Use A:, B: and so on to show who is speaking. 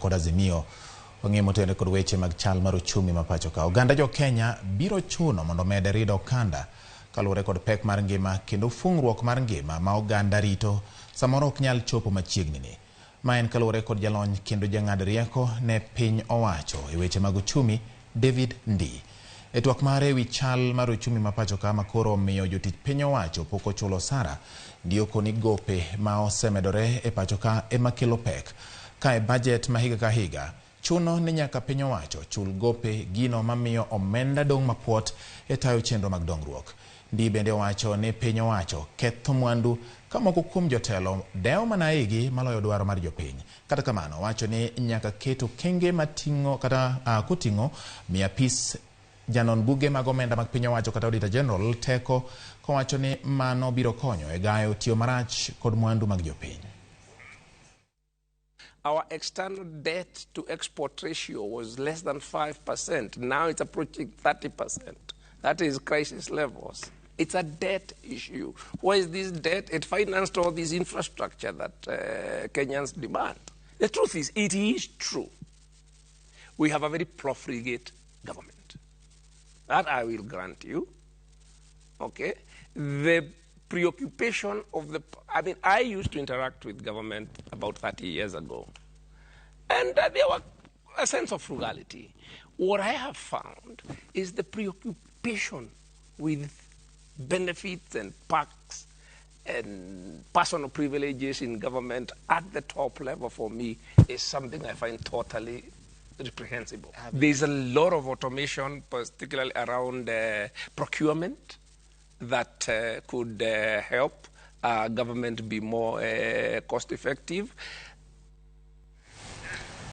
A: kod Azimio. Wang'e motenore kod weche mag chal mar uchumi ma pacho ka. Oganda jo Kenya biro chuno mondo med rido okanda kaluwore kod pek mar ngima kendo fung'ruok mar ngima ma oganda rito samoro ok nyal chopo machiegni ni. Ma en kaluwore kod jalony kendo jang'ad rieko ne piny owacho e weche mag uchumi David Ndii. E twak mare ewi chal mar uchumi ma pacho ka ma koro omiyo jotich piny owacho pok ochulo osara, Ndii okoni gope ma osemedore e pacho ka ema kelo pek. Ka e bajet ma higa ka higa, chuno ni nyaka piny owacho chul gope gino mamiyo omenda dong' mapuot e tayo chenro mag dongruok. Ndii bende owacho ni piny owacho ketho mwandu ka moko kuom jotelo dewo mana igi maloyo dwaro mar jopiny. Kata kamano, owacho ni nyaka ket okenge mating'o kata koting'o miyo apis janon buge mag omenda mag piny owacho kata Auditor General teko kowacho ni mano biro konyo e gayo tiyo marach kod mwandu mag jopiny.
B: Our external debt to export ratio was less than 5%. Now it's approaching 30%. That is crisis levels. It's a debt issue. Why is this debt? It financed all this infrastructure that Kenyans demand. The truth is, it is true. We have a very profligate government. That I will grant you. Okay? The preoccupation of the... I mean, I used to interact with government about 30 years ago. And there was a sense of frugality. What I have found is the preoccupation with benefits and perks and personal privileges in government at the top level for me is something I find totally reprehensible. There's a lot of automation, particularly around procurement, that could help government be more cost effective.